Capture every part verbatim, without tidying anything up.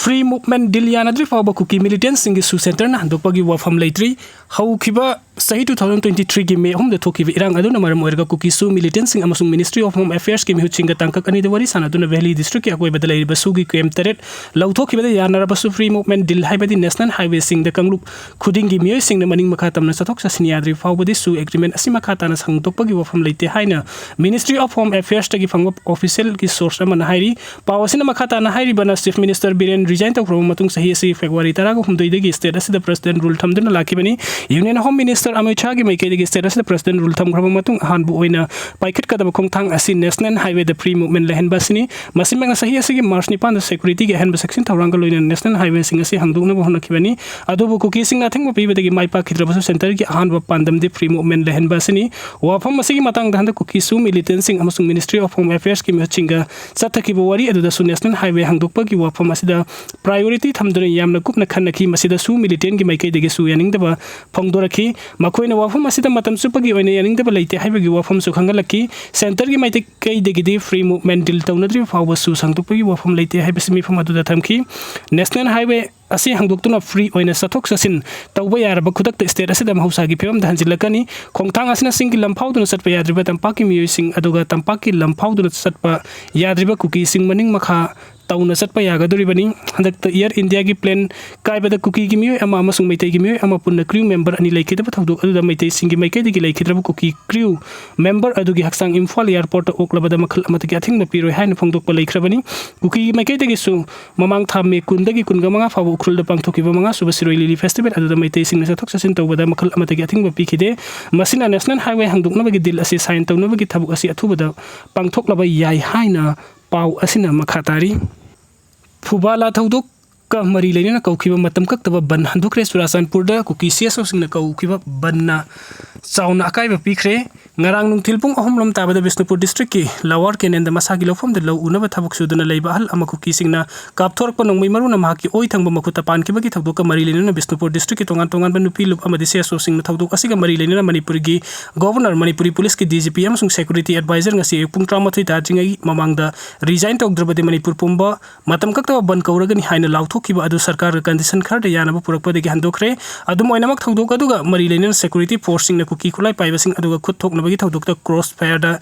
Free Movement Deal ꯌꯥꯅꯗ꯭ꯔꯤ ꯐꯥꯎꯕ ꯀꯨꯀꯤ ꯃꯤꯂꯤꯇꯦꯟꯁꯤꯡꯒꯤ ꯁꯨ ꯁꯦꯟꯇꯔꯅ ꯍꯟꯗꯣꯛꯄꯒꯤ ꯋꯥꯐꯝ ꯂꯩꯇ꯭ꯔꯤ꯫ ꯍꯧꯈꯤꯕ ꯆꯍꯤ two thousand twenty three ꯒꯤ May ꯑꯍꯨꯝꯗ ꯊꯣꯛꯈꯤꯕ ꯏꯔꯥꯡ ꯑꯗꯨꯅ ꯃꯔꯝ ꯑꯣꯏꯔꯒ ꯀꯨꯀꯤ ꯁꯨ ꯃꯤꯂꯤꯇꯦꯟꯁꯤꯡ ꯑꯃꯁꯨꯡ Ministry of Home Affairs ꯀꯤ ꯃꯤꯍꯨꯠꯁꯤꯡꯒ ꯇꯥꯡꯀꯛ ꯑꯅꯤꯗ ꯋꯥꯔꯤ ꯁꯥꯟꯅꯗꯨꯅ ꯚꯦꯂꯤ ꯗꯤꯁꯇ꯭ꯔꯤꯛꯀꯤ ꯑꯀꯣꯏꯕꯗ ꯂꯩꯔꯤꯕ ꯁꯨꯒꯤ ꯀꯦꯝ ꯇꯔꯦꯠ ꯂꯧꯊꯣꯛꯈꯤꯕꯗ ꯌꯥꯅꯔꯕꯁꯨ, Free Movement Deal ꯍꯥꯏꯕꯗꯤ ꯅꯦꯁꯅꯦꯜ ꯍꯥꯏꯋꯦꯁꯤꯡꯗ ꯀꯥꯡꯂꯨꯞ ꯈꯨꯗꯤꯡꯒꯤ ꯃꯤꯑꯣꯏꯁꯤꯡꯅ ꯃꯅꯤꯡ ꯃꯈꯥ ꯇꯝꯅ ꯆꯠꯊꯣꯛ ꯆꯠꯁꯤꯟ ꯌꯥꯗ꯭ꯔꯤꯕ ꯐꯥꯎꯕꯗꯤ ꯁꯨ ꯑꯦꯒ꯭ꯔꯤꯃꯦꯟ ꯑꯁꯤ ꯃꯈꯥ ꯇꯥꯅ ꯍꯥꯡꯗꯣꯛꯄꯒꯤ ꯋꯥꯐꯝ ꯂꯩꯇꯦ ꯍꯥꯏꯅ Ministry of Home Affairs ꯇꯒꯤ ꯐꯪꯕ ꯑꯣꯐꯤꯁꯤꯌꯦꯜꯒꯤ ꯁꯣꯔꯁ ꯑꯃꯅ ꯍꯥꯏꯔꯤ꯫ ꯄꯥꯎ ꯑꯁꯤꯅ ꯃꯈꯥ ꯇꯥꯅ ꯍꯥꯏꯔꯤꯕꯅ, Chief Minister ꯕꯤꯔꯦꯟ ꯔꯤꯖꯥꯏꯟ ꯇꯧꯈ꯭ꯔꯕ ꯃꯇꯨꯡ ꯆꯍꯤ ꯑꯁꯤ ꯐꯦꯕ꯭ꯔꯨꯋꯥꯔꯤ ꯇꯔꯥꯒ ꯍꯨꯝꯗꯣꯏꯗꯒꯤ ꯁ꯭ꯇꯦꯠ ꯑꯁꯤꯗ ꯄ꯭ꯔꯁꯤꯗꯦꯟ ꯔꯨꯜ ꯊꯝꯗꯨꯅ ꯂꯥꯛꯈꯤꯕꯅꯤ꯫ ꯌꯨꯅꯤꯌꯟ ꯍꯣꯝ ꯃꯤꯅꯤꯁꯇꯔ ꯑꯃꯤꯠ ꯁꯥꯍꯒꯤ ꯃꯥꯏꯀꯩꯗꯒꯤ ꯁ꯭ꯇꯦꯠ ꯑꯁꯤꯗ ꯄ꯭ꯔꯁꯤꯗꯦꯟ ꯔꯨꯜ ꯊꯝꯈ꯭ꯔꯕ ꯃꯇꯨꯡ ꯑꯍꯥꯟꯕ ꯑꯣꯏꯅ ꯄꯥꯏꯈꯠꯀꯗꯕ ꯈꯣꯡꯊꯥꯡ ꯑꯁꯤ ꯅꯦꯁꯅꯦꯜ ꯍꯥꯏꯋꯦꯗ ꯐ꯭ꯔꯤ ꯃꯨꯚꯃꯦꯟꯠ ꯂꯩꯍꯟꯕ ꯑꯁꯤꯅꯤ꯫ ꯃꯁꯤꯃꯛꯅ ꯆꯍꯤ ꯑꯁꯤꯒꯤ ꯃꯥꯔꯆ ꯅꯤꯄꯥꯟꯗ ꯁꯦꯀ꯭ꯌꯨꯔꯤꯇꯤꯒꯤ ꯑꯍꯦꯟꯕ ꯆꯦꯛꯁꯤꯟ ꯊꯧꯔꯥꯡꯒ ꯂꯣꯏꯅꯅ ꯅꯦꯁꯅꯦꯜ ꯍꯥꯏꯋꯦꯁꯤꯡ ꯑꯁꯤ ꯍꯥꯡꯗꯣꯛꯅꯕ ꯍꯣꯠꯅꯈꯤꯕꯅꯤ꯫ ꯑꯗꯨꯕꯨ ꯀꯨꯀꯤꯁꯤꯡꯅ ꯑꯊꯤꯡꯕ ꯄꯤꯕꯗꯒꯤ ꯃꯥꯏ ꯄꯥꯛꯈꯤꯗ꯭ꯔꯕꯁꯨ, ꯁꯦꯟꯇꯔꯒꯤ ꯑꯍꯥꯟꯕ ꯄꯥꯟꯗꯝꯗꯤ ꯐ꯭ꯔꯤ ꯃꯨꯚꯃꯦꯟꯠ ꯂꯩꯍꯟꯕ ꯑꯁꯤꯅꯤ꯫ ꯋꯥꯐꯝ ꯑꯁꯤꯒꯤ ꯃꯇꯥꯡꯗ ꯍꯟꯗꯛ ꯀꯨꯀꯤ ꯁꯨ ꯃꯤꯂꯤꯇꯦꯟꯁꯤꯡ ꯑꯃꯁꯨꯡ ꯃꯤꯅꯤꯁꯇ꯭ꯔꯤ ꯑꯣꯐ ꯍꯣꯝ ꯑꯦꯐꯤꯌꯔꯁꯀꯤ ꯃꯤꯍꯨꯠꯁꯤꯡꯒ ꯆꯠꯊꯈꯤꯕ ꯋꯥꯔꯤ ꯑꯗꯨꯗꯁꯨ ꯅꯦꯁꯅꯦꯜ ꯍꯥꯏꯋꯦ ꯍꯥꯡꯗꯣꯛꯄꯒꯤ ꯋꯥꯐꯝ ꯑꯁꯤꯗ ꯄ꯭ꯔꯥꯏꯌꯣꯔꯤꯇꯤ ꯊꯝꯗꯨꯅ ꯌꯥꯝꯅ ꯀꯨꯞꯅ ꯈꯟꯅꯈꯤ꯫ ꯃꯁꯤꯗꯁꯨ ꯃꯤꯂꯤꯇꯦꯟꯒꯤ ꯃꯥꯏꯀꯩꯗꯒꯤꯁꯨ ꯌꯥꯅꯤꯡꯗꯕ ꯐꯣꯡꯗꯣꯔꯛꯈꯤ꯫ ꯃꯈꯣꯏꯅ ꯋꯥꯐꯝ ꯑꯁꯤꯗ ꯃꯇꯝ ꯆꯨꯞꯄꯒꯤ ꯑꯣꯏꯅ ꯌꯥꯅꯤꯡꯗꯕ ꯂꯩꯇꯦ ꯍꯥꯏꯕꯒꯤ ꯋꯥꯐꯝꯁꯨ ꯈꯪꯍꯜꯂꯛꯈꯤ꯫ ꯁꯦꯟꯇꯔꯒꯤ ꯃꯥꯏꯀꯩꯗꯒꯤꯗꯤ ꯐ꯭ꯔꯤ ꯃꯨꯚꯃꯦꯟꯠ ꯗꯤꯜ ꯇꯧꯅꯗ꯭ꯔꯤꯕ ꯐꯥꯎꯕ ꯁꯨ ꯁꯥꯡꯗꯣꯛꯄꯒꯤ ꯋꯥꯐꯝ ꯂꯩꯇꯦ ꯍꯥꯏꯕꯁꯤ ꯃꯤꯐꯝ ꯑꯗꯨꯗ ꯊꯝꯈꯤ꯫ ꯅꯦꯁꯅꯦꯜ ꯍꯥꯏꯋꯦ ꯑꯁꯤ ꯍꯥꯡꯗꯣꯛꯇꯨꯅ ꯐ꯭ꯔꯤ ꯑꯣꯏꯅ ꯆꯠꯊꯣꯛ ꯆꯠꯁꯤꯟ ꯇꯧꯕ ꯌꯥꯔꯕ ꯈꯨꯗꯛꯇ ꯁ꯭ꯇꯦꯠ ꯑꯁꯤꯗ ꯃꯍꯧꯁꯥꯒꯤ ꯐꯤꯕꯝꯗ ꯍꯟꯖꯤꯜꯂꯛꯀꯅꯤ꯫ ꯈꯣꯡꯊꯥꯡ ꯑꯁꯤꯅ ꯆꯤꯡꯒꯤ ꯂꯝ ꯐꯥꯎꯗꯨꯅ ꯆꯠꯄ ꯌꯥꯗ꯭ꯔꯤꯕ ꯇꯝꯄꯥꯛꯀꯤ ꯃꯤꯑꯣꯏꯁꯤꯡ ꯑꯗꯨꯒ ꯇꯝꯄꯥꯛꯀꯤ ꯂꯝ ꯐꯥꯎꯗꯨꯅ ꯆꯠꯄ ꯌꯥꯗ꯭ꯔꯤꯕ ꯀꯨꯀꯤꯁꯤꯡ ꯃꯅꯤꯡ ꯃꯈꯥ ꯇꯧꯅ ꯆꯠꯄ ꯌꯥꯒꯗꯧꯔꯤꯕꯅꯤ꯫ ꯍꯟꯗꯛꯇ ꯏꯌꯔ ꯏꯟꯗꯤꯌꯥꯒꯤ ꯄ꯭ꯂꯦꯟ ꯀꯥꯏꯕꯗ ꯀꯨꯀꯤꯒꯤ ꯃꯤꯑꯣꯏ ꯑꯃ ꯑꯃꯁꯨꯡ ꯃꯩꯇꯩꯒꯤ ꯃꯤꯑꯣꯏ ꯑꯃ ꯄꯨꯟꯅ ꯀ꯭ꯔꯤꯎ ꯃꯦꯝꯕꯔ ꯑꯅꯤ ꯂꯩꯈꯤꯗꯕ ꯊꯧꯗꯣꯛ ꯑꯗꯨꯗ ꯃꯩꯇꯩꯁꯤꯡꯒꯤ ꯃꯥꯏꯀꯩꯗꯒꯤ ꯂꯩꯈꯤꯗ꯭ꯔꯕ ꯀꯨꯀꯤ ꯀ꯭ꯔꯤꯎ ꯃꯦꯝꯕꯔ ꯑꯗꯨꯒꯤ ꯍꯛꯆꯥꯡ ꯏꯝꯐꯥꯜ ꯑꯦꯌꯔꯄꯣꯔꯠꯇ ꯑꯣꯛꯂꯕꯗ ꯃꯈꯜ ꯑꯃꯠꯇꯒꯤ ꯑꯊꯤꯡꯕ ꯄꯤꯔꯣꯏ ꯍꯥꯏꯅ ꯐꯣꯡꯗꯣꯛꯄ ꯂꯩꯈ꯭ꯔꯕꯅꯤ꯫ ꯀꯨꯀꯤꯒꯤ ꯃꯥꯏꯀꯩꯗꯒꯤꯁꯨ ꯃꯃꯥꯡ ꯊꯥ ꯃꯦ ꯀꯨꯟꯗꯒꯤ ꯀꯨꯟꯒ ꯃꯉꯥ ꯐꯥꯎꯕ ꯎꯈ꯭ꯔꯨꯜꯗ ꯄꯥꯡꯊꯣꯛꯈꯤꯕ ꯃꯉꯥꯁꯨꯕ ꯁꯤꯔꯣꯏ ꯂꯤꯂꯤ ꯐꯦꯁꯇꯤꯚꯦꯜ ꯑꯗꯨꯗ ꯃꯩꯇꯩꯁꯤꯡꯅ ꯆꯠꯊꯣꯛ ꯆꯠꯁꯤꯟ ꯇꯧꯕꯗ ꯃꯈꯜ ꯑꯃꯠꯇꯒꯤ ꯑꯊꯤꯡꯕ ꯄꯤꯈꯤꯗꯦ꯫ ꯃꯁꯤꯅ ꯅꯦꯁꯅꯦꯜ ꯍꯥꯏꯋꯦ ꯍꯥꯡꯗꯣꯛꯅꯕꯒꯤ ꯗꯤꯜ ꯑꯁꯤ ꯁꯥꯏꯟ ꯇꯧꯅꯕꯒꯤ ꯊꯕꯛ ꯑꯁꯤ ꯑꯊꯨꯕꯗ ꯄꯥꯡꯊꯣꯛꯂꯕ ꯌꯥꯏ ꯍꯥꯏꯅ ꯄꯥꯎ ꯑꯁꯤꯅ ꯃꯈꯥ ꯇꯥꯔꯤ꯫ ꯐꯨꯕꯥꯂꯥ ꯊꯧꯗꯣꯛ ꯃꯔꯤ ꯂꯩꯅꯅ ꯀꯧꯈꯤꯕ ꯃꯇꯝ ꯀꯛꯇꯕ ꯕꯟ ꯍꯟꯗꯣꯛꯈ꯭ꯔꯦ꯫ ꯆꯨꯔꯥꯆꯥꯟꯄꯨꯔꯗ ꯀꯨꯀꯤ ꯁꯤ ꯑꯦꯁ ꯑꯣꯁꯤꯡꯅ ꯀꯧꯈꯤꯕ ꯕꯟꯅ ꯆꯥꯎꯅ ꯑꯀꯥꯏꯕ ꯄꯤꯈ꯭ꯔꯦ꯫ ꯉꯔꯥꯡ ꯅꯨꯡꯊꯤꯜ ꯄꯨꯡ ꯑꯍꯨꯝ ꯂꯣꯝ ꯇꯥꯕꯗ ꯕꯤꯁꯅꯨꯄꯨꯔ ꯗꯤꯁꯇ꯭ꯔꯤꯛꯀꯤ ꯂꯋꯥꯔ ꯀꯦꯅꯦꯟꯗ ꯃꯁꯥꯒꯤ ꯂꯧꯐꯝꯗ ꯂꯧ ꯎꯅꯕ ꯊꯕꯛ ꯁꯨꯗꯨꯅ ꯂꯩꯕ ꯑꯍꯜ ꯑꯃ ꯀꯨꯀꯤꯁꯤꯡꯅ ꯀꯥꯞꯊꯣꯔꯛꯄ ꯅꯣꯡꯃꯩ ꯃꯔꯨꯅ ꯃꯍꯥꯛꯀꯤ ꯑꯣꯏ ꯊꯪꯕ ꯃꯈꯨꯠꯇ ꯄꯥꯟꯈꯤꯕꯒꯤ ꯊꯧꯗꯣꯛꯀ ꯃꯔꯤ ꯂꯩꯅꯅ ꯕꯤꯁꯅꯨꯄꯨꯔ ꯗꯤꯁꯇ꯭ꯔꯤꯛꯀꯤ ꯇꯣꯉꯥꯟ ꯇꯣꯉꯥꯟꯕ ꯅꯨꯄꯤ ꯂꯨꯞ ꯑꯃꯗꯤ ꯁꯤ ꯑꯦꯁ ꯑꯣꯁꯤꯡꯅ ꯊꯧꯗꯣꯛ ꯑꯁꯤꯒ ꯃꯔꯤ ꯂꯩꯅꯅ ꯃꯅꯤꯄꯨꯔꯒꯤ ꯒꯣꯚꯔꯅꯔ, ꯃꯅꯤꯄꯨꯔꯤ ꯄꯨꯂꯤꯁꯀꯤ ꯗꯤ ꯖꯤ ꯄꯤ ꯑꯃꯁꯨꯡ ꯁꯦꯀ꯭ꯌꯨꯔꯤꯇꯤ ꯑꯦꯗꯚꯥꯏꯖꯔ ꯉꯁꯤ ꯑꯌꯨꯛ ꯄꯨꯡ ꯇꯔꯥꯃꯥꯊꯣꯏ ꯇꯥꯗ꯭ꯔꯤꯉꯩ ꯃꯃꯥꯡꯗ ꯔꯤꯖꯥꯏꯟ ꯇꯧꯗ꯭ꯔꯕꯗꯤ ꯃꯅꯤꯄꯨꯔ ꯄꯨꯝꯕ ꯃꯇꯝ ꯀꯛꯇꯕ ꯕꯟ ꯀꯧꯔꯒꯅꯤ ꯍꯥꯏꯅ ꯂꯥꯎꯊꯣꯛꯈꯤꯕ ꯑꯗꯨ ꯁꯔꯀꯥꯔꯒ ꯀꯟꯗꯤꯁꯟ ꯈꯔꯗ ꯌꯥꯅꯕ ꯄꯨꯔꯛꯄꯗꯒꯤ ꯍꯟꯗꯣꯛꯈ꯭ꯔꯦ꯫ ꯑꯗꯨꯝ ꯑꯣꯏꯅꯃꯛ, ꯊꯧꯗꯣꯛ ꯑꯗꯨꯒ ꯃꯔꯤ ꯂꯩꯅꯅ ꯁꯦꯀ꯭ꯌꯨꯔꯤꯇꯤ ꯐꯣꯔꯁꯁꯤꯡꯅ ꯀꯨꯀꯤ ꯈꯨꯠꯂꯥꯏ ꯄꯥꯏꯕꯁꯤꯡ ꯑꯗꯨꯒ ꯈꯨꯠ ꯊꯣꯛꯅꯕꯒꯤ ꯊꯧꯗꯣꯛꯇ ꯀ꯭ꯔꯣꯁ ꯐꯥꯌꯔꯗ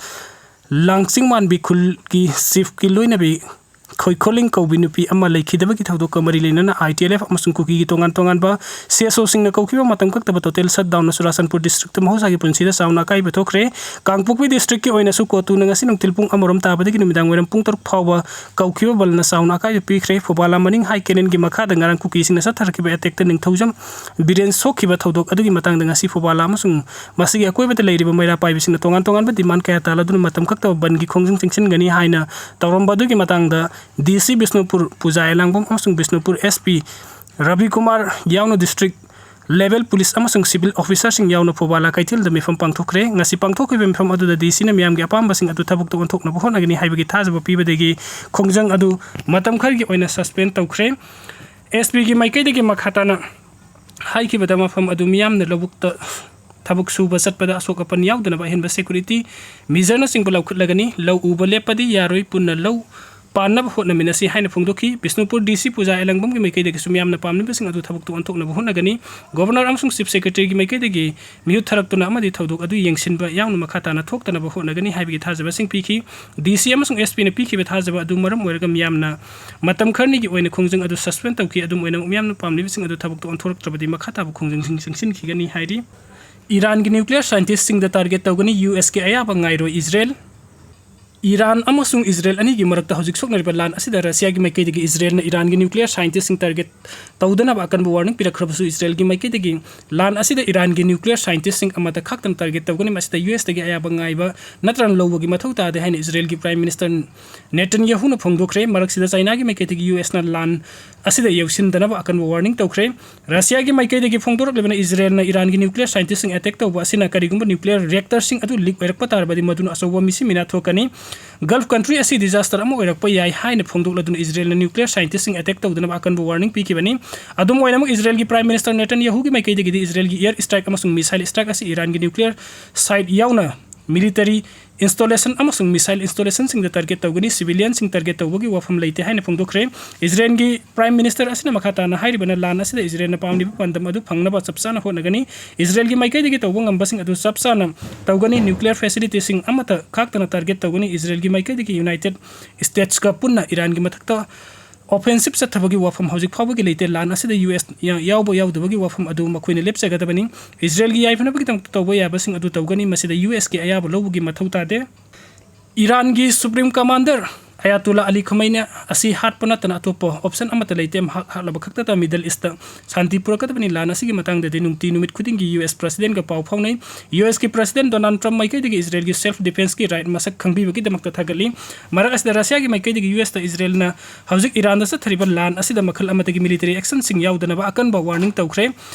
ꯂꯥꯡꯆꯤꯡ ꯃꯥꯟꯕꯤ ꯈꯨꯜꯒꯤ ꯆꯤꯐꯀꯤ ꯂꯣꯏꯅꯕꯤ ꯈꯣꯏꯈꯣꯂꯤꯡ ꯀꯧꯕꯤ ꯅꯨꯄꯤ ꯑꯃ ꯂꯩꯈꯤꯗꯕꯒꯤ ꯊꯧꯗꯣꯛꯀ ꯃꯔꯤ ꯂꯩꯅꯅ ꯑꯥꯏ ꯇꯤ ꯑꯦꯜ ꯑꯦꯐ ꯑꯃꯁꯨꯡ ꯀꯨꯀꯤꯒꯤ ꯇꯣꯉꯥꯟ ꯇꯣꯉꯥꯟꯕ ꯁꯤ ꯑꯦꯁ ꯑꯣꯁꯤꯡꯅ ꯀꯧꯈꯤꯕ ꯃꯇꯝ ꯀꯛꯇꯕ ꯇꯣꯇꯦꯜ ꯁꯠꯗꯥꯎꯟꯅ ꯆꯨꯔꯥꯆꯥꯟꯄꯨꯔ ꯗꯤꯁꯇ꯭ꯔꯤꯛꯇ ꯃꯍꯧꯁꯥꯒꯤ ꯄꯨꯟꯁꯤꯗ ꯆꯥꯎꯅ ꯑꯀꯥꯏꯕ ꯊꯣꯛꯈ꯭ꯔꯦ꯫ ꯀꯥꯡꯄꯣꯛꯄꯤ ꯗꯤꯁꯇ꯭ꯔꯤꯛꯀꯤ ꯑꯣꯏꯅꯁꯨ ꯀꯣꯇꯨꯅ ꯉꯁꯤ ꯅꯨꯡꯊꯤꯜ ꯄꯨꯡ ꯑꯃꯔꯣꯝ ꯇꯥꯕꯗꯒꯤ ꯅꯨꯃꯤꯗꯥꯡ ꯋꯥꯏꯔꯝ ꯄꯨꯡ ꯇꯔꯨꯛ ꯐꯥꯎꯕ ꯀꯧꯈꯤꯕ ꯕꯟꯅ ꯆꯥꯎꯅ ꯑꯀꯥꯏꯕ ꯄꯤꯈ꯭ꯔꯦ꯫ ꯐꯨꯕꯥꯂꯥ ꯃꯅꯤꯡ ꯍꯥꯏ ꯀꯦꯅꯦꯟꯒꯤ ꯃꯈꯥꯗ ꯉꯔꯥꯡ ꯀꯨꯀꯤꯁꯤꯡꯅ ꯆꯠꯊꯔꯛꯈꯤꯕ ꯑꯦꯇꯦꯛꯇ ꯅꯤꯡꯊꯧꯖꯝ ꯕꯤꯔꯦꯟ ꯁꯣꯛꯈꯤꯕ ꯊꯧꯗꯣꯛ ꯑꯗꯨꯒꯤ ꯃꯇꯥꯡꯗ ꯉꯁꯤ ꯐꯨꯕꯥꯂꯥ ꯑꯃꯁꯨꯡ ꯃꯁꯤꯒꯤ ꯑꯀꯣꯏꯕꯗ ꯂꯩꯔꯤꯕ ꯃꯩꯔꯥ ꯄꯥꯏꯕꯁꯤꯡꯅ ꯇꯣꯉꯥꯟ ꯇꯣꯉꯥꯟꯕ ꯗꯤꯃꯥꯟ ꯀꯌꯥ ꯇꯥꯜꯂꯗꯨꯅ ꯃꯇꯝ ꯀꯛꯇꯕ ꯕꯟꯒꯤ ꯈꯣꯡꯖꯪ ꯆꯪꯁꯤꯟꯒꯅꯤ ꯍꯥꯏꯅ ꯇꯧꯔꯝꯕ ꯑꯗꯨꯒꯤ ꯃꯇꯥꯡꯗ ꯗꯤ ꯁꯤ ꯕꯤꯁꯅꯨꯄꯨꯔ ꯄꯨꯖꯥ ꯑꯦꯂꯥꯡꯕꯝ ꯑꯃꯁꯨꯡ ꯕꯤꯁꯅꯨꯄꯨꯔ ꯑꯦꯁ ꯄꯤ ꯔꯕꯤ ꯀꯨꯃꯥꯔ ꯌꯥꯎꯅ ꯗꯤꯁꯇ꯭ꯔꯤꯛ ꯂꯦꯚꯦꯜ ꯄꯨꯂꯤꯁ ꯑꯃꯁꯨꯡ ꯁꯤꯚꯤꯜ ꯑꯣꯐꯤꯁꯥꯔꯁꯤꯡ ꯌꯥꯎꯅ ꯐꯨꯕꯥꯂꯥ ꯀꯩꯊꯦꯜꯗ ꯃꯤꯐꯝ ꯄꯥꯡꯊꯣꯛꯈ꯭ꯔꯦ꯫ ꯉꯁꯤ ꯄꯥꯡꯊꯣꯛꯈꯤꯕ ꯃꯤꯐꯝ ꯑꯗꯨꯗ ꯗꯤ ꯁꯤꯅ ꯃꯤꯌꯥꯝꯒꯤ ꯑꯄꯥꯝꯕꯁꯤꯡ ꯑꯗꯨ ꯊꯕꯛꯇ ꯑꯣꯟꯊꯣꯛꯅꯕ ꯍꯣꯠꯅꯒꯅꯤ ꯍꯥꯏꯕꯒꯤ ꯊꯥꯖꯕ ꯄꯤꯕꯗꯒꯤ ꯈꯣꯡꯖꯪ ꯑꯗꯨ ꯃꯇꯝ ꯈꯔꯒꯤ ꯑꯣꯏꯅ ꯁꯁꯄꯦꯟ ꯇꯧꯈ꯭ꯔꯦ꯫ ꯑꯦꯁ ꯄꯤꯒꯤ ꯃꯥꯏꯀꯩꯗꯒꯤ ꯃꯈꯥ ꯇꯥꯅ ꯍꯥꯏꯈꯤꯕꯗ, ꯃꯐꯝ ꯑꯗꯨ ꯃꯤꯌꯥꯝꯅ ꯂꯧꯕꯨꯛꯇ ꯊꯕꯛ ꯁꯨꯕ ꯆꯠꯄꯗ ꯑꯁꯣꯛ ꯑꯄꯟ ꯌꯥꯎꯗꯅꯕ ꯑꯍꯦꯟꯕ ꯁꯦꯀ꯭ꯌꯨꯔꯤꯇꯤ ꯃꯤꯖꯔꯅꯆꯤꯡꯕ ꯂꯧꯈꯠꯂꯒꯅꯤ꯫ ꯂꯧ ꯎꯕ ꯂꯦꯞꯄꯗꯤ ꯌꯥꯔꯣꯏ, ꯄꯨꯟꯅ ꯂꯧ ꯄꯥꯟꯅꯕ ꯍꯣꯠꯅꯃꯤꯟꯅꯁꯤ ꯍꯥꯏꯅ ꯐꯣꯡꯗꯣꯛꯈꯤ꯫ ꯕꯤꯁꯅꯨꯄꯨꯔ ꯗꯤ ꯁꯤ ꯄꯨꯖꯥ ꯑꯦꯂꯪꯕꯝꯒꯤ ꯃꯥꯏꯀꯩꯗꯒꯤꯁꯨ ꯃꯤꯌꯥꯝꯅ ꯄꯥꯝꯂꯤꯕꯁꯤꯡ ꯑꯗꯨ ꯊꯕꯛꯇ ꯑꯣꯟꯊꯣꯛꯅꯕ ꯍꯣꯠꯅꯒꯅꯤ꯫ ꯒꯣꯚꯔꯅꯔ ꯑꯃꯁꯨꯡ ꯆꯤꯐ ꯁꯦꯀ꯭ꯔꯦꯇꯔꯤꯒꯤ ꯃꯥꯏꯀꯩꯗꯒꯤ ꯃꯤꯍꯨꯠ ꯊꯔꯛꯇꯨꯅ ꯑꯃꯗꯤ ꯊꯧꯗꯣꯛ ꯑꯗꯨ ꯌꯦꯡꯁꯤꯟꯕ ꯌꯥꯎꯅ ꯃꯈꯥ ꯇꯥꯅ ꯊꯣꯛꯇꯅꯕ ꯍꯣꯠꯅꯒꯅꯤ ꯍꯥꯏꯕꯒꯤ ꯊꯥꯖꯕꯁꯤꯡ ꯄꯤꯈꯤ꯫ ꯗꯤ ꯁꯤ ꯑꯃꯁꯨꯡ ꯑꯦꯁ ꯄꯤꯅ ꯄꯤꯈꯤꯕ ꯊꯥꯖꯕ ꯑꯗꯨ ꯃꯔꯝ ꯑꯣꯏꯔꯒ ꯃꯤꯌꯥꯝꯅ ꯃꯇꯝ ꯈꯔꯅꯤꯒꯤ ꯑꯣꯏꯅ ꯈꯣꯡꯖꯪ ꯑꯗꯨ ꯁꯁꯄꯦꯟ ꯇꯧꯈꯤ꯫ ꯑꯗꯨꯝ ꯑꯣꯏꯅꯃꯛ, ꯃꯤꯌꯥꯝꯅ ꯄꯥꯝꯂꯤꯕꯁꯤꯡ ꯑꯗꯨ ꯊꯕꯛꯇ ꯑꯣꯟꯊꯣꯔꯛꯇ꯭ꯔꯕꯗꯤ ꯃꯈꯥ ꯇꯥꯕ ꯈꯣꯡꯖꯪꯁꯤꯡ ꯆꯪꯁꯤꯟꯈꯤꯒꯅꯤ ꯍꯥꯏꯔꯤ꯫ ꯏꯔꯥꯟꯒꯤ ꯅ꯭ꯌꯨꯀ꯭ꯂꯤꯌꯔ ꯁꯥꯏꯟꯇꯤꯁꯁꯤꯡꯗ ꯇꯥꯔꯒꯦꯠ ꯇꯧꯒꯅꯤ ꯌꯨ ꯑꯦꯁꯀꯤ ꯑꯌꯥꯕ ꯉꯥꯏꯔꯣꯏ ꯏꯖꯔꯦꯜ꯫ ꯏꯔꯥꯟ ꯑꯃꯁꯨꯡ ꯏꯖꯔꯦꯜ ꯑꯅꯤꯒꯤ ꯃꯔꯛꯇ ꯍꯧꯖꯤꯛ ꯁꯣꯛꯅꯔꯤꯕ ꯂꯥꯟ ꯑꯁꯤꯗ ꯔꯁꯤꯌꯥꯒꯤ ꯃꯥꯏꯀꯩꯗꯒꯤ ꯏꯖꯔꯦꯜꯅ ꯏꯔꯥꯟꯒꯤ nuclear scientistꯁꯤꯡ target ꯇꯧꯗꯅꯕ ꯑꯀꯟꯕ warning ꯄꯤꯔꯛꯈ꯭ꯔꯕꯁꯨ, ꯏꯖꯔꯦꯜꯒꯤ ꯃꯥꯏꯀꯩꯗꯒꯤ ꯂꯥꯟ ꯑꯁꯤꯗ ꯏꯔꯥꯟꯒꯤ nuclear scientistꯁꯤꯡ ꯑꯃꯠꯇ ꯈꯥꯛꯇꯅ target ꯇꯧꯒꯅꯤ, ꯃꯁꯤꯗ ꯌꯨ ꯑꯦꯁꯇꯒꯤ ꯑꯌꯥꯕ ꯉꯥꯏꯕ ꯅꯠꯇ꯭ꯔꯒ ꯂꯧꯕꯒꯤ ꯃꯊꯧ ꯇꯥꯗꯦ ꯍꯥꯏꯅ ꯏꯖꯔꯦꯜꯒꯤ Prime Minister ꯅꯦꯇꯟꯌꯥꯍꯨꯅ ꯐꯣꯡꯗꯣꯛꯈ꯭ꯔꯦ꯫ ꯃꯔꯛꯁꯤꯗ ꯆꯥꯏꯅꯥꯒꯤ ꯃꯥꯏꯀꯩꯗꯒꯤ ꯌꯨ ꯑꯦꯁꯅ ꯂꯥꯟ ꯑꯁꯤꯗ ꯌꯥꯎꯁꯤꯟꯗꯅꯕ ꯑꯀꯟꯕ warning ꯇꯧꯈ꯭ꯔꯦ꯫ ꯔꯁꯤꯌꯥꯒꯤ ꯃꯥꯏꯀꯩꯗꯒꯤ ꯐꯣꯡꯗꯣꯔꯛꯂꯤꯕꯅ ꯏꯖꯔꯦꯜꯅ ꯏꯔꯥꯟꯒꯤ nuclear scientistꯁꯤꯡ attack ꯇꯧꯕ ꯑꯁꯤꯅ ꯀꯔꯤꯒꯨꯝꯕ nuclear reactorꯁꯤꯡ ꯑꯗꯨ leak ꯑꯣꯏꯔꯛꯄ ꯇꯥꯔꯕꯗꯤ ꯃꯗꯨꯅ ꯑꯆꯧꯕ ꯃꯤꯁꯤ ꯃꯤꯅꯥ ꯊꯣꯛꯀꯅꯤ꯫ Gulf country ꯑꯁꯤ disaster ꯑꯃ ꯑꯣꯏꯔꯛꯄ ꯌꯥꯏ ꯍꯥꯏꯅ ꯐꯣꯡꯗꯣꯛꯂꯗꯨꯅ ꯏꯖꯔꯦꯜꯅ nuclear scientistꯁꯤꯡ attack ꯇꯧꯗꯅꯕ ꯑꯀꯟꯕ warning ꯄꯤꯈꯤꯕꯅꯤ꯫ ꯑꯗꯨꯝ ꯑꯣꯏꯅꯃꯛ ꯏꯖꯔꯦꯜꯒꯤ Prime Minister ꯅꯦꯇꯟꯌꯥꯍꯨꯒꯤ ꯃꯥꯏꯀꯩꯗꯒꯤꯗꯤ ꯏꯖꯔꯦꯜꯒꯤ air strike ꯑꯃꯁꯨꯡ missile strike ꯑꯁꯤ ꯏꯔꯥꯟꯒꯤ nuclear site ꯌꯥꯎꯅ military installation ꯑꯃꯁꯨꯡ missile installationꯁꯤꯡꯗ target ꯇꯧꯒꯅꯤ, civilianꯁꯤꯡ target ꯇꯧꯕꯒꯤ ꯋꯥꯐꯝ ꯂꯩꯇꯦ ꯍꯥꯏꯅ ꯐꯣꯡꯗꯣꯛꯈ꯭ꯔꯦ꯫ ꯏꯖꯔꯦꯜꯒꯤ Prime Minister ꯑꯁꯤꯅ ꯃꯈꯥ ꯇꯥꯅ ꯍꯥꯏꯔꯤꯕꯅ ꯂꯥꯟ ꯑꯁꯤꯗ ꯏꯖꯔꯦꯜꯅ ꯄꯥꯝꯂꯤꯕ ꯄꯥꯟꯗꯝ ꯑꯗꯨ ꯐꯪꯅꯕ ꯆꯞ ꯆꯥꯅ ꯍꯣꯠꯅꯒꯅꯤ꯫ ꯏꯖꯔꯦꯜꯒꯤ ꯃꯥꯏꯀꯩꯗꯒꯤ ꯇꯧꯕ ꯉꯝꯕꯁꯤꯡ ꯑꯗꯨ ꯆꯞ ꯆꯥꯅ ꯇꯧꯒꯅꯤ꯫ Nuclear facilityꯁꯤꯡ ꯑꯃꯠꯇ ꯈꯥꯛꯇꯅ target ꯇꯧꯒꯅꯤ꯫ ꯏꯖꯔꯦꯜꯒꯤ ꯃꯥꯏꯀꯩꯗꯒꯤ United Statesꯀ ꯄꯨꯟꯅ ꯏꯔꯥꯟꯒꯤ ꯃꯊꯛꯇ offensive ꯆꯠꯊꯕꯒꯤ ꯋꯥꯐꯝ ꯍꯧꯖꯤꯛ ꯐꯥꯎꯕꯒꯤ ꯂꯩꯇꯦ꯫ ꯂꯥꯟ ꯑꯁꯤꯗ ꯌꯨ ꯑꯦꯁ ꯌꯥꯎꯕ ꯌꯥꯎꯗꯕꯒꯤ ꯋꯥꯐꯝ ꯑꯗꯨ ꯃꯈꯣꯏꯅ ꯂꯦꯞꯆꯒꯗꯕꯅꯤ꯫ ꯏꯖꯔꯦꯜꯒꯤ ꯌꯥꯏꯐꯅꯕꯒꯤꯗꯃꯛꯇ ꯇꯧꯕ ꯌꯥꯕꯁꯤꯡ ꯑꯗꯨ ꯇꯧꯒꯅꯤ꯫ ꯃꯁꯤꯗ ꯌꯨ ꯑꯦꯁꯀꯤ ꯑꯌꯥꯕ ꯂꯧꯕꯒꯤ ꯃꯊꯧ ꯇꯥꯗꯦ꯫ ꯏꯔꯥꯟꯒꯤ Supreme Commander ꯑꯌꯥꯇꯨꯜꯂꯥ ꯑꯂꯤ ꯈꯃꯩꯅꯤ ꯑꯁꯤ ꯍꯥꯠꯄ ꯅꯠꯇꯅ ꯑꯇꯣꯞꯄ option ꯑꯃꯠꯇ ꯂꯩꯇꯦ꯫ ꯃꯍꯥꯛ ꯍꯥꯠꯂꯕ ꯈꯛꯇꯗ Middle Eastꯇ ꯁꯥꯟꯇꯤ ꯄꯨꯔꯛꯀꯗꯕꯅꯤ꯫ ꯂꯥꯟ ꯑꯁꯤꯒꯤ ꯃꯇꯥꯡꯗꯗꯤ ꯅꯨꯡꯇꯤ ꯅꯨꯃꯤꯠ ꯈꯨꯗꯤꯡꯒꯤ ꯌꯨ ꯑꯦꯁ Presidentꯀ ꯄꯥꯎ ꯐꯥꯎꯅꯩ꯫ ꯌꯨ ꯑꯦꯁꯀꯤ President Donald Trump ꯃꯥꯏꯀꯩꯗꯒꯤ ꯏꯖꯔꯦꯜꯒꯤ self defenceꯀꯤ right ꯃꯁꯛ ꯈꯪꯕꯤꯕꯒꯤꯗꯃꯛꯇ ꯊꯥꯒꯠꯂꯤ꯫ ꯃꯔꯛ ꯑꯁꯤꯗ ꯔꯁꯤꯌꯥꯒꯤ ꯃꯥꯏꯀꯩꯗꯒꯤ ꯌꯨ ꯑꯦꯁꯇ ꯏꯖꯔꯦꯜꯅ ꯍꯧꯖꯤꯛ ꯏꯔꯥꯟꯗ ꯆꯠꯊꯔꯤꯕ ꯂꯥꯟ ꯑꯁꯤꯗ ꯃꯈꯜ ꯑꯃꯠꯇꯒꯤ military actionꯁꯤꯡ ꯌꯥꯎꯗꯅꯕ ꯑꯀꯟꯕ warning ꯇꯧꯈ꯭ꯔꯦ꯫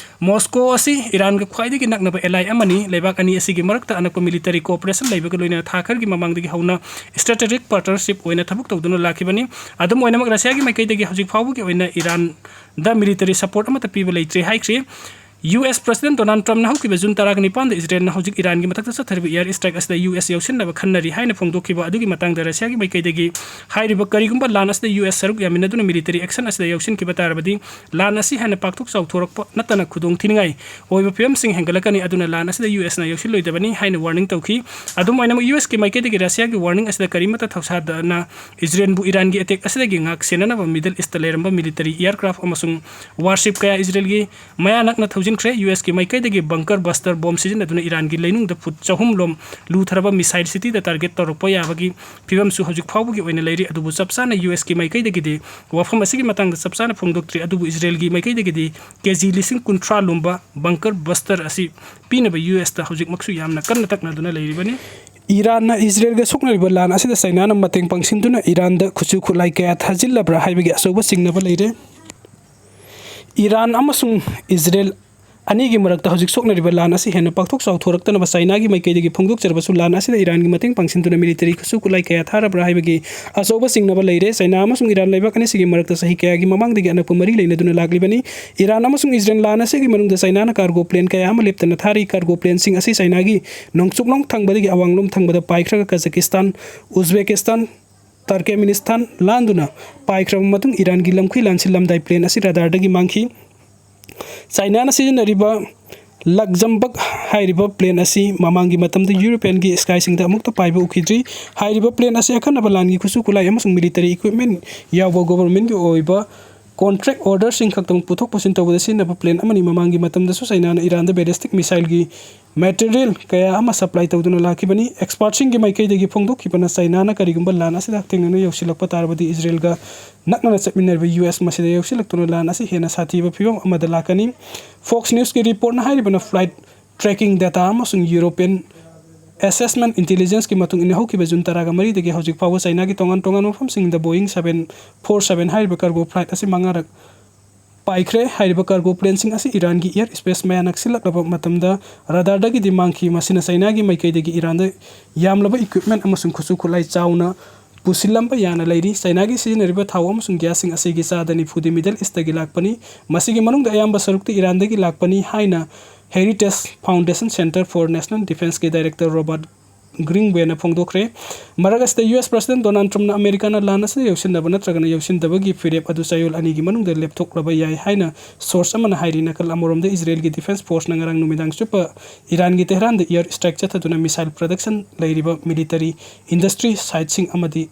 ꯃꯣꯁꯀꯣ ꯑꯁꯤ ꯏꯔꯥꯟꯒ ꯈ꯭ꯋꯥꯏꯗꯒꯤ ꯅꯛꯅꯕ ally ꯑꯃꯅꯤ꯫ ꯂꯩꯕꯥꯛ ꯑꯅꯤ ꯑꯁꯤꯒꯤ ꯃꯔꯛꯇ ꯑꯅꯛꯄ military cooperation ꯂꯩꯕꯒ ꯂꯣꯏꯅꯅ ꯊꯥ ꯈꯔꯒꯤ ꯃꯃꯥꯡꯗꯒꯤ ꯍꯧꯅ strategic partnership ꯑꯣꯏꯅ ꯊꯕꯛ ꯇꯧꯗꯨꯅ ꯂꯥꯛꯈꯤꯕꯅꯤ꯫ ꯑꯗꯨꯝ ꯑꯣꯏꯅꯃꯛ, ꯔꯁꯤꯌꯥꯒꯤ ꯃꯥꯏꯀꯩꯗꯒꯤ ꯍꯧꯖꯤꯛ ꯐꯥꯎꯕꯒꯤ ꯑꯣꯏꯅ ꯏꯔꯥꯟꯗ military support ꯑꯃꯠꯇ ꯄꯤꯕ ꯂꯩꯇ꯭ꯔꯤ ꯍꯥꯏꯈ꯭ꯔꯤ꯫ ꯌꯨ ꯑꯦꯁ President Donald Trumpꯅ ꯍꯧꯈꯤꯕ June ꯇꯔꯥꯒ ꯅꯤꯄꯥꯟꯗ ꯏꯖꯔꯦꯜꯅ ꯍꯧꯖꯤꯛ ꯏꯔꯥꯟꯒꯤ ꯃꯊꯛꯇ ꯆꯠꯊꯔꯤꯕ air strike ꯑꯁꯤꯗ ꯌꯨ ꯑꯦꯁ ꯌꯥꯎꯁꯤꯟꯅꯕ ꯈꯟꯅꯔꯤ ꯍꯥꯏꯅ ꯐꯣꯡꯗꯣꯛꯈꯤꯕ ꯑꯗꯨꯒꯤ ꯃꯇꯥꯡꯗ ꯔꯁꯤꯌꯥꯒꯤ ꯃꯥꯏꯀꯩꯗꯒꯤ ꯍꯥꯏꯔꯤꯕ, ꯀꯔꯤꯒꯨꯝꯕ ꯂꯥꯟ ꯑꯁꯤꯗ ꯌꯨ ꯑꯦꯁ ꯁꯔꯨꯛ ꯌꯥꯃꯤꯟꯅꯗꯨꯅ military action ꯑꯁꯤꯗ ꯌꯥꯎꯁꯤꯟꯈꯤꯕ ꯇꯥꯔꯕꯗꯤ, ꯂꯥꯟ ꯑꯁꯤ ꯍꯦꯟꯅ ꯄꯥꯛꯊꯣꯛ ꯆꯥꯎꯊꯣꯔꯛꯄ ꯅꯠꯇꯅ ꯈꯨꯗꯣꯡ ꯊꯤꯅꯤꯡꯉꯥꯏ ꯑꯣꯏꯕ ꯐꯤꯕꯝꯁꯤꯡ ꯍꯦꯟꯒꯠꯂꯛꯀꯅꯤ꯫ ꯑꯗꯨꯅ ꯂꯥꯟ ꯑꯁꯤꯗ ꯌꯨ ꯑꯦꯁꯅ ꯌꯥꯎꯁꯤꯜꯂꯣꯏꯗꯕꯅꯤ ꯍꯥꯏꯅ warning ꯇꯧꯈꯤ꯫ ꯑꯗꯨꯝ ꯑꯣꯏꯅꯃꯛ, ꯌꯨ ꯑꯦꯁꯀꯤ ꯃꯥꯏꯀꯩꯗꯒꯤ ꯔꯁꯤꯌꯥꯒꯤ warning ꯑꯁꯤꯗ ꯀꯔꯤꯃꯠꯇ ꯊꯧꯁꯥꯗꯅ ꯏꯖꯔꯦꯜꯕꯨ ꯏꯔꯥꯟꯒꯤ attack ꯑꯁꯤꯗꯒꯤ ꯉꯥꯛ ꯁꯦꯟꯅꯅꯕ Middle Eastꯇ ꯂꯩꯔꯝꯕ military aircraft ꯑꯃꯁꯨꯡ warship ꯀꯌꯥ ꯏꯖꯔꯦꯜꯒꯤ ꯃꯌꯥ ꯅꯛꯅ ꯊꯧꯖꯤꯟ ꯈ꯭ꯔꯦ꯫ ꯌꯨ ꯑꯦꯁꯀꯤ ꯃꯥꯏꯀꯩꯗꯒꯤ bunker buster bomb ꯁꯤꯖꯤꯟꯅꯗꯨꯅ ꯏꯔꯥꯟꯒꯤ ꯂꯩꯅꯨꯡꯗ ꯐꯨꯠ ꯆꯍꯨꯝ ꯂꯣꯝ ꯂꯨꯊꯔꯕ missile cityꯗ target ꯇꯧꯔꯛꯄ ꯌꯥꯕꯒꯤ ꯐꯤꯕꯝꯁꯨ ꯍꯧꯖꯤꯛ ꯐꯥꯎꯕꯒꯤ ꯑꯣꯏꯅ ꯂꯩꯔꯤ꯫ ꯑꯗꯨꯕꯨ ꯆꯞ ꯆꯥꯅ ꯌꯨ ꯑꯦꯁꯀꯤ ꯃꯥꯏꯀꯩꯗꯒꯤꯗꯤ ꯋꯥꯐꯝ ꯑꯁꯤꯒꯤ ꯃꯇꯥꯡꯗ ꯆꯞ ꯆꯥꯅ ꯐꯣꯡꯗꯣꯛꯇ꯭ꯔꯤ꯫ ꯑꯗꯨꯕꯨ ꯏꯖꯔꯦꯜꯒꯤ ꯃꯥꯏꯀꯩꯗꯒꯤꯗꯤ ꯀꯦ ꯖꯤ ꯂꯤꯁꯤꯡ ꯀꯨꯟꯊ꯭ꯔꯥ ꯂꯨꯝꯕ bunker buster ꯑꯁꯤ ꯄꯤꯅꯕ ꯌꯨ ꯑꯦꯁꯇ ꯍꯧꯖꯤꯛꯃꯛꯁꯨ ꯌꯥꯝꯅ ꯀꯟꯅ ꯇꯛꯅꯗꯨꯅ ꯂꯩꯔꯤꯕꯅꯤ꯫ ꯏꯔꯥꯟꯅ ꯏꯖꯔꯦꯜꯒ ꯁꯣꯛꯅꯔꯤꯕ ꯂꯥꯟ ꯑꯁꯤꯗ ꯆꯩꯅꯥꯅ ꯃꯇꯦꯡ ꯄꯥꯡꯁꯤꯟꯗꯨꯅ ꯏꯔꯥꯟꯗ ꯈꯨꯠꯁꯨ ꯈꯨꯠꯂꯥꯏ ꯀꯌꯥ ꯊꯥꯖꯤꯜꯂꯕ꯭ꯔꯥ ꯍꯥꯏꯕꯒꯤ ꯑꯆꯧꯕ ꯆꯤꯡꯅꯕ ꯂꯩꯔꯦ꯫ ꯏꯔꯥꯟ ꯑꯃꯁꯨꯡ ꯏꯖꯔꯦꯜ ꯑꯅꯤꯒꯤ ꯃꯔꯛꯇ ꯍꯧꯖꯤꯛ ꯁꯣꯛꯅꯔꯤꯕ ꯂꯥꯟ ꯑꯁꯤ ꯍꯦꯟꯅ ꯄꯥꯛꯊꯣꯛ ꯆꯥꯎꯊꯣꯔꯛꯇꯅꯕ ꯆꯥꯏꯅꯥꯒꯤ ꯃꯥꯏꯀꯩꯗꯒꯤ ꯐꯣꯡꯗꯣꯛꯆꯔꯕꯁꯨ, ꯂꯥꯟ ꯑꯁꯤꯗ ꯏꯔꯥꯟꯒꯤ ꯃꯇꯦꯡ ꯄꯥꯡꯁꯤꯟꯗꯨꯅ military ꯈꯨꯠꯁꯨ ꯈꯨꯠꯂꯥꯏ ꯀꯌꯥ ꯊꯥꯔꯕ꯭ꯔꯥ ꯍꯥꯏꯕꯒꯤ ꯑꯆꯧꯕ ꯆꯤꯡꯅꯕ ꯂꯩꯔꯦ꯫ ꯆꯥꯏꯅꯥ ꯑꯃꯁꯨꯡ ꯏꯔꯥꯟ ꯂꯩꯕꯥꯛ ꯑꯅꯤꯁꯤꯒꯤ ꯃꯔꯛꯇ ꯆꯍꯤ ꯀꯌꯥꯒꯤ ꯃꯃꯥꯡꯗꯒꯤ ꯑꯅꯛꯄ ꯃꯔꯤ ꯂꯩꯅꯗꯨꯅ ꯂꯥꯛꯂꯤꯕꯅꯤ꯫ ꯏꯔꯥꯟ ꯑꯃꯁꯨꯡ ꯏꯖꯔꯦꯜ ꯂꯥꯟ ꯑꯁꯤꯒꯤ ꯃꯅꯨꯡꯗ ꯆꯥꯏꯅꯥꯅ cargo plane ꯀꯌꯥ ꯑꯃ ꯂꯦꯞꯇꯅ ꯊꯥꯔꯤ꯫ Cargo planeꯁꯤꯡ ꯑꯁꯤ ꯆꯥꯏꯅꯥꯒꯤ ꯅꯣꯡꯆꯨꯞꯂꯣꯝ ꯊꯪꯕꯗꯒꯤ ꯑꯋꯥꯡꯂꯣꯝ ꯊꯪꯕꯗ ꯄꯥꯏꯈ꯭ꯔꯒ ꯀꯖꯥꯀꯤꯁꯇꯥꯟ, ꯎꯖꯕꯦꯀꯤꯁꯇꯥꯟ, ꯇꯔꯀꯦꯃꯤꯅꯤꯁꯇꯥꯟ ꯂꯥꯟꯗꯨꯅ ꯄꯥꯏꯈ꯭ꯔꯕ ꯃꯇꯨꯡ, ꯏꯔꯥꯟꯒꯤ ꯂꯝꯈꯩ ꯂꯥꯟꯁꯤꯜꯂꯝꯗꯥꯏ plane ꯑꯁꯤ radarꯗꯒꯤ ꯃꯥꯡꯈꯤ꯫ ꯆꯥꯏꯅꯥꯅ ꯁꯤꯖꯤꯟꯅꯔꯤꯕ ꯂꯛꯖꯝꯕꯛ ꯍꯥꯏꯔꯤꯕ plane ꯑꯁꯤ ꯃꯃꯥꯡꯒꯤ ꯃꯇꯝꯗ Europeanꯒꯤ skyꯁꯤꯡꯗ ꯑꯃꯨꯛꯇ ꯄꯥꯏꯕ ꯎꯈꯤꯗ꯭ꯔꯤ꯫ ꯍꯥꯏꯔꯤꯕ plane ꯑꯁꯤ ꯑꯈꯟꯅꯕ ꯂꯥꯟꯒꯤ ꯈꯨꯠꯁꯨ ꯈꯨꯠꯂꯥꯏ ꯑꯃꯁꯨꯡ military equipment ꯌꯥꯎꯕ governmentꯀꯤ ꯑꯣꯏꯕ contract orderꯁꯤꯡ ꯈꯛꯇꯃꯛ ꯄꯨꯊꯣꯛ ꯄꯨꯁꯤꯟ ꯇꯧꯕꯗ ꯁꯤꯖꯤꯟꯅꯕ plane ꯑꯃꯅꯤ꯫ ꯃꯃꯥꯡꯒꯤ ꯃꯇꯝꯗꯁꯨ ꯆꯥꯏꯅꯥꯅ ꯏꯔꯥꯟꯗ ballistic missileꯒꯤ material ꯀꯌꯥ ꯑꯃ supply ꯇꯧꯗꯨꯅ ꯂꯥꯛꯈꯤꯕꯅꯤ꯫ Expertꯁꯤꯡꯒꯤ ꯃꯥꯏꯀꯩꯗꯒꯤ ꯐꯣꯡꯗꯣꯛꯈꯤꯕꯅ ꯆꯥꯏꯅꯥꯅ ꯀꯔꯤꯒꯨꯝꯕ ꯂꯥꯟ ꯑꯁꯤꯗ ꯍꯛꯊꯦꯡꯅꯅ ꯌꯧꯁꯤꯜꯂꯛꯄ ꯇꯥꯔꯕꯗꯤ ꯏꯖꯔꯦꯜꯒ ꯅꯛꯅꯅ ꯆꯠꯃꯤꯟꯅꯔꯤꯕ ꯌꯨ ꯑꯦꯁ ꯃꯁꯤꯗ ꯌꯧꯁꯤꯜꯂꯛꯇꯨꯅ ꯂꯥꯟ ꯑꯁꯤ ꯍꯦꯟꯅ ꯁꯥꯊꯤꯕ ꯐꯤꯕꯝ ꯑꯃꯗ ꯂꯥꯛꯀꯅꯤ꯫ Fox Newsꯀꯤ reportꯅ ꯍꯥꯏꯔꯤꯕꯅ flight tracking data ꯑꯃꯁꯨꯡ European assessment intelligenceꯀꯤ ꯃꯇꯨꯡ ꯏꯟꯅ ꯍꯧꯈꯤꯕ ꯖꯨꯟ ꯇꯔꯥꯒ ꯃꯔꯤꯗꯒꯤ ꯍꯧꯖꯤꯛ ꯐꯥꯎꯕ ꯆꯥꯏꯅꯥꯒꯤ ꯇꯣꯉꯥꯟ ꯇꯣꯉꯥꯟꯕ ꯃꯐꯝꯁꯤꯡꯗ Boeing seven four seven ꯍꯥꯏꯔꯤꯕ cargo flight ꯑꯁꯤ ꯃꯉꯥꯔꯛ ꯄꯥꯏꯈ꯭ꯔꯦ꯫ ꯍꯥꯏꯔꯤꯕ cargo planeꯁꯤꯡ ꯑꯁꯤ ꯏꯔꯥꯟꯒꯤ air space ꯃꯌꯥ ꯅꯛꯁꯤꯜꯂꯛꯂꯕ ꯃꯇꯝꯗ radarꯗꯒꯤꯗꯤ ꯃꯥꯡꯈꯤ꯫ ꯃꯁꯤꯅ ꯆꯥꯏꯅꯥꯒꯤ ꯃꯥꯏꯀꯩꯗꯒꯤ ꯏꯔꯥꯟꯗ ꯌꯥꯝꯂꯕ equipment ꯑꯃꯁꯨꯡ ꯈꯨꯠꯁꯨ ꯈꯨꯠꯂꯥꯏ ꯆꯥꯎꯅ ꯄꯨꯁꯤꯜꯂꯝꯕ ꯌꯥꯅ ꯂꯩꯔꯤ꯫ ꯆꯥꯏꯅꯥꯒꯤ ꯁꯤꯖꯤꯟꯅꯔꯤꯕ ꯊꯥꯎ ꯑꯃꯁꯨꯡ gasꯁꯤꯡ ꯑꯁꯤꯒꯤ ꯆꯥꯗ ꯅꯤꯐꯨꯗꯤ Middle Eastꯇꯒꯤ ꯂꯥꯛꯄꯅꯤ꯫ ꯃꯁꯤꯒꯤ ꯃꯅꯨꯡꯗ ꯑꯌꯥꯝꯕ ꯁꯔꯨꯛꯇꯤ ꯏꯔꯥꯟꯗꯒꯤ ꯂꯥꯛꯄꯅꯤ ꯍꯥꯏꯅ Heritage Foundation Centre for National Defenceꯀꯤ director Robert Greenwayꯅ ꯐꯣꯡꯗꯣꯛꯈ꯭ꯔꯦ꯫ ꯃꯔꯛ ꯑꯁꯤꯗ ꯌꯨ ꯑꯦꯁ President Donald Trumpꯅ ꯑꯃꯦꯔꯤꯀꯥꯅ ꯂꯥꯟ ꯑꯁꯤꯗ ꯌꯧꯁꯤꯟꯅꯕ ꯅꯠꯇ꯭ꯔꯒꯅ ꯌꯧꯁꯤꯟꯗꯕꯒꯤ ꯐꯤꯔꯦꯞ ꯑꯗꯨ ꯆꯌꯣꯜ ꯑꯅꯤꯒꯤ ꯃꯅꯨꯡꯗ ꯂꯦꯞꯊꯣꯛꯂꯕ ꯌꯥꯏ ꯍꯥꯏꯅ source ꯑꯃꯅ ꯍꯥꯏꯔꯤ꯫ ꯅꯥꯀꯜ ꯑꯃꯔꯣꯝꯗ ꯏꯖꯔꯦꯜꯒꯤ defence forceꯅ ꯉꯔꯥꯡ ꯅꯨꯃꯤꯗꯥꯡ ꯆꯨꯞꯄ ꯏꯔꯥꯟꯒꯤ ꯇꯦꯍꯔꯥꯟꯗ air strike ꯆꯠꯊꯗꯨꯅ missile production ꯂꯩꯔꯤꯕ military industry siteꯁꯤꯡ ꯑꯃꯗꯤ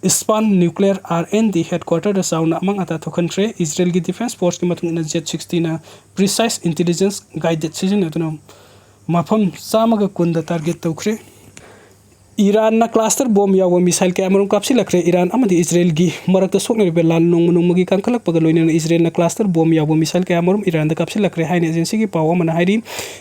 ꯏꯁꯄꯥꯟ ꯅ꯭ꯌꯨꯀ꯭ꯂꯤꯌꯔ R and D headquarterꯗ ꯆꯥꯎꯅ ꯑꯃꯥꯡ ꯑꯇꯥ ꯊꯣꯛꯍꯟꯈ꯭ꯔꯦ꯫ ꯏꯖꯔꯦꯜꯒꯤ defence forceꯀꯤ ꯃꯇꯨꯡ ꯏꯟꯅ J sixtyꯅ precise intelligence guided ꯁꯤꯖꯤꯟꯅꯗꯨꯅ ꯃꯐꯝ ꯆꯥꯝꯃꯒ ꯀꯨꯟꯗ target ꯇꯧꯈ꯭ꯔꯦ꯫ ꯏꯔꯥꯟꯅ cluster bomb ꯌꯥꯎꯕ missile ꯀꯌꯥꯃꯔꯨꯝ ꯀꯥꯞꯁꯤꯜꯂꯛꯈ꯭ꯔꯦ꯫ ꯏꯔꯥꯟ ꯑꯃꯗꯤ ꯏꯖꯔꯦꯜꯒꯤ ꯃꯔꯛꯇ ꯁꯣꯛꯅꯔꯤꯕ ꯂꯥꯟ ꯅꯣꯡꯃ ꯅꯣꯡꯃꯒꯤ ꯀꯟꯈꯠꯂꯛꯄꯒ ꯂꯣꯏꯅꯅ ꯏꯖꯔꯦꯜꯅ cluster bomb ꯌꯥꯎꯕ missile ꯀꯌꯥꯃꯔꯨꯝ ꯏꯔꯥꯟꯗ ꯀꯥꯞꯁꯤꯜꯂꯛꯈ꯭ꯔꯦ ꯍꯥꯏꯅ agencyꯒꯤ ꯄꯥꯎ ꯑꯃꯅ ꯍꯥꯏꯔꯤ꯫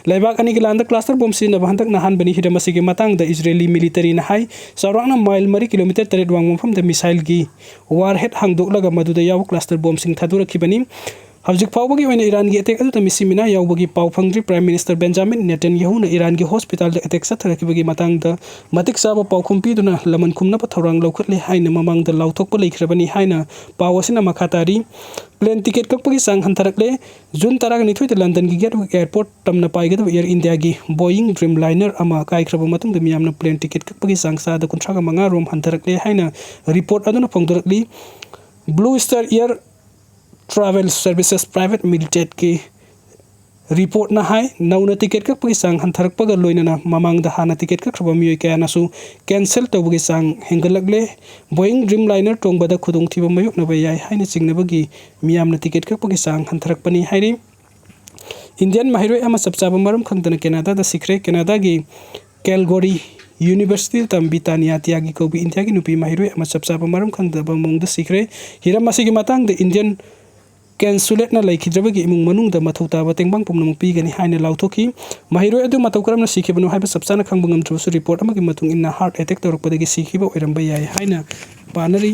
ꯂꯩꯕꯥꯛ ꯑꯅꯤꯒꯤ ꯂꯥꯟꯗ cluster bomb ꯁꯤꯖꯤꯟꯅꯕ ꯍꯟꯗꯛꯅ ꯑꯍꯥꯟꯕꯅꯤ꯫ ꯍꯤꯔꯝ ꯑꯁꯤꯒꯤ ꯃꯇꯥꯡꯗ ꯏꯖꯔꯦꯂꯤ militaryꯅ ꯍꯥꯏ, ꯆꯥꯎꯔꯥꯛꯅ mile ꯃꯔꯤ kilometre ꯇꯔꯦꯠ ꯋꯥꯡꯕ ꯃꯐꯝꯗ missileꯒꯤ warhead ꯍꯥꯡꯗꯣꯛꯂꯒ ꯃꯗꯨꯗ ꯌꯥꯎꯕ cluster bombꯁꯤꯡ ꯊꯥꯗꯣꯔꯛꯈꯤꯕꯅꯤ꯫ ꯍꯧꯖꯤꯛ ꯐꯥꯎꯕꯒꯤ ꯑꯣꯏꯅ ꯏꯔꯥꯟꯒꯤ attack ꯑꯗꯨꯗ ꯃꯤꯁꯤ ꯃꯤꯅꯥ ꯌꯥꯎꯕꯒꯤ ꯄꯥꯎ ꯐꯪꯗ꯭ꯔꯤ꯫ Prime Minister Benjamin Netanyahuꯅ ꯏꯔꯥꯟꯒꯤ hospitalꯗ attack ꯆꯠꯊꯔꯛꯈꯤꯕꯒꯤ ꯃꯇꯥꯡꯗ ꯃꯇꯤꯛ ꯆꯥꯕ ꯄꯥꯎꯈꯨꯝ ꯄꯤꯗꯨꯅ ꯂꯃꯟ ꯈꯨꯝꯅꯕ ꯊꯧꯔꯥꯡ ꯂꯧꯈꯠꯂꯦ ꯍꯥꯏꯅ ꯃꯃꯥꯡꯗ ꯂꯥꯎꯊꯣꯛꯄ ꯂꯩꯈ꯭ꯔꯕꯅꯤ ꯍꯥꯏꯅ ꯄꯥꯎ ꯑꯁꯤꯅ ꯃꯈꯥ ꯇꯥꯔꯤ꯫ Plane ticket ꯀꯛꯄꯒꯤ ꯆꯥꯡ ꯍꯟꯊꯔꯛꯂꯦ꯫ ꯖꯨꯟ ꯇꯔꯥꯅꯤꯊꯣꯏꯗ ꯂꯟꯗꯟꯒꯤ Gatwick Airport ꯇꯝꯅ ꯄꯥꯏꯒꯗꯕ Air Indiaꯒꯤ Boeing Dreamliner ꯑꯃ ꯀꯥꯏꯈ꯭ꯔꯕ ꯃꯇꯨꯡꯗ ꯃꯤꯌꯥꯝꯅ plane ticket ꯀꯛꯄꯒꯤ ꯆꯥꯡ ꯆꯥꯗ ꯀꯨꯟꯊ꯭ꯔꯥꯒ ꯃꯉꯥ ꯔꯣꯝ ꯍꯟꯊꯔꯛꯂꯦ ꯍꯥꯏꯅ report ꯑꯗꯨꯅ ꯐꯣꯡꯗꯣꯔꯛꯂꯤ꯫ Blue Star Air Travel Services Private Limitedꯀꯤ reportꯅ ꯍꯥꯏ, ꯅꯧꯅ ticket ꯀꯛꯄꯒꯤ ꯆꯥꯡ ꯍꯟꯊꯔꯛꯄꯒ ꯂꯣꯏꯅꯅ ꯃꯃꯥꯡꯗ ꯍꯥꯟꯅ ticket ꯀꯛꯈ꯭ꯔꯕ ꯃꯤꯑꯣꯏ ꯀꯌꯥꯅꯁꯨ cancel ꯇꯧꯕꯒꯤ ꯆꯥꯡ ꯍꯦꯟꯒꯠꯂꯛꯂꯦ꯫ Boeing Dreamliner ꯇꯣꯡꯕꯗ ꯈꯨꯗꯣꯡꯊꯤꯕ ꯃꯥꯌꯣꯛꯅꯕ ꯌꯥꯏ ꯍꯥꯏꯅ ꯆꯤꯡꯅꯕꯒꯤ ꯃꯤꯌꯥꯝꯅ ticket ꯀꯛꯄꯒꯤ ꯆꯥꯡ ꯍꯟꯊꯔꯛꯄꯅꯤ ꯍꯥꯏꯔꯤ꯫ Indian ꯃꯍꯩꯔꯣꯏ ꯑꯃ ꯆꯞ ꯆꯥꯕ ꯃꯔꯝ ꯈꯪꯗꯅ Canadaꯗ ꯁꯤꯈ꯭ꯔꯦ꯫ Canadaꯒꯤ Calgary Universityꯗ ꯇꯝꯕꯤ ꯇꯥꯅꯤꯌꯥ ꯇꯤꯌꯥꯒꯤ ꯀꯧꯕꯤ ꯏꯟꯗꯤꯌꯥꯒꯤ ꯅꯨꯄꯤ ꯃꯍꯩꯔꯣꯏ ꯑꯃ ꯆꯞ ꯆꯥꯕ ꯃꯔꯝ ꯈꯪꯗꯕ ꯃꯑꯣꯡꯗ ꯁꯤꯈ꯭ꯔꯦ꯫ ꯍꯤꯔꯝ ꯑꯁꯤꯒꯤ ꯃꯇꯥꯡꯗ Indian consulateꯅ ꯂꯩꯈꯤꯗ꯭ꯔꯕꯒꯤ ꯏꯃꯨꯡ ꯃꯅꯨꯡꯗ ꯃꯊꯧ ꯇꯥꯕ ꯇꯦꯡꯕꯥꯡ ꯄꯨꯝꯅꯃꯛ ꯄꯤꯒꯅꯤ ꯍꯥꯏꯅ ꯂꯥꯎꯊꯣꯛꯈꯤ꯫ ꯃꯍꯩꯔꯣꯏ ꯑꯗꯨ ꯃꯇꯧ ꯀꯔꯝꯅ ꯁꯤꯈꯤꯕꯅꯣ ꯍꯥꯏꯕ ꯆꯞ ꯆꯥꯅ ꯈꯪꯕ ꯉꯝꯗ꯭ꯔꯕꯁꯨ, report ꯑꯃꯒꯤ ꯃꯇꯨꯡ ꯏꯟꯅ heart attack ꯇꯧꯔꯛꯄꯗꯒꯤ ꯁꯤꯈꯤꯕ ꯑꯣꯏꯔꯝꯕ ꯌꯥꯏ ꯍꯥꯏꯅ ꯄꯥꯅꯔꯤ꯫